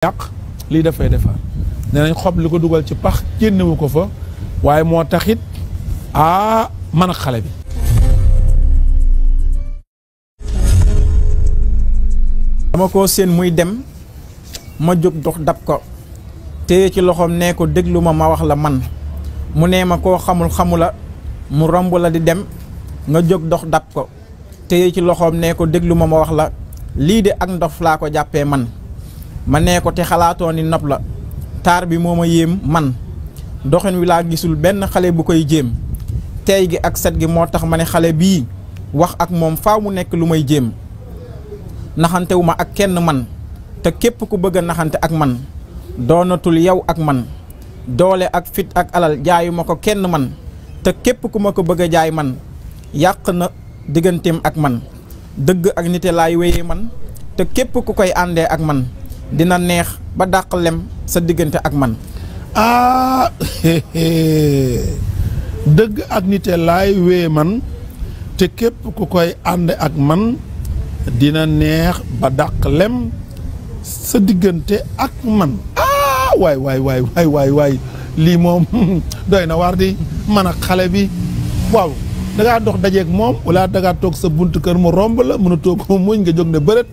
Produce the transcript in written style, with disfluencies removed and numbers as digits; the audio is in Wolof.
yàq lii dafay defar nee nañ xob li ko dugal ci pax génnewu ko fa waaye moo taxit man ak xale bi dama ko seen muy dem ma jóg dox dab ko téye ci loxoom nee ko déglu ma wax la man mu nee ma koo xamul xamula mu romb la di dem nga jóg dox dab ko téye ci loxoom nee ko déglu ma wax la lii de ak ndof laa ko jàppee man ma nee ko te xalaatoo ni nopp la taar bi moo ma yéem man doxin wi laa gisul benn xale bu koy jéem tey gi ak set gi moo tax ma ne xale bii wax ak moom faaw mu nekk lu may jéem naxantewu ma ak kenn man te képp ku bëgg a naxante ak man doonatul yow ak man doole ak fit ak alal jaayu ma ko kenn man te képp ku ma ko bëgg a jaay man yàq na digganteem ak man dëgg ak nite laay wéyee man te képp ku koy àndee ak man dina neex ba dàq lem sa diggante ak man dëgg ak nite laay wéye man te képp ku koy ànd ak man dina neex ba dàq lem sa diggante ak man waay lii moom doy na waar di man ak xale bi waaw dangaa dox dajeeg moom wala dangaa toog sa buntu kër mu romb la mën a toog muñ nga jóg ne bërët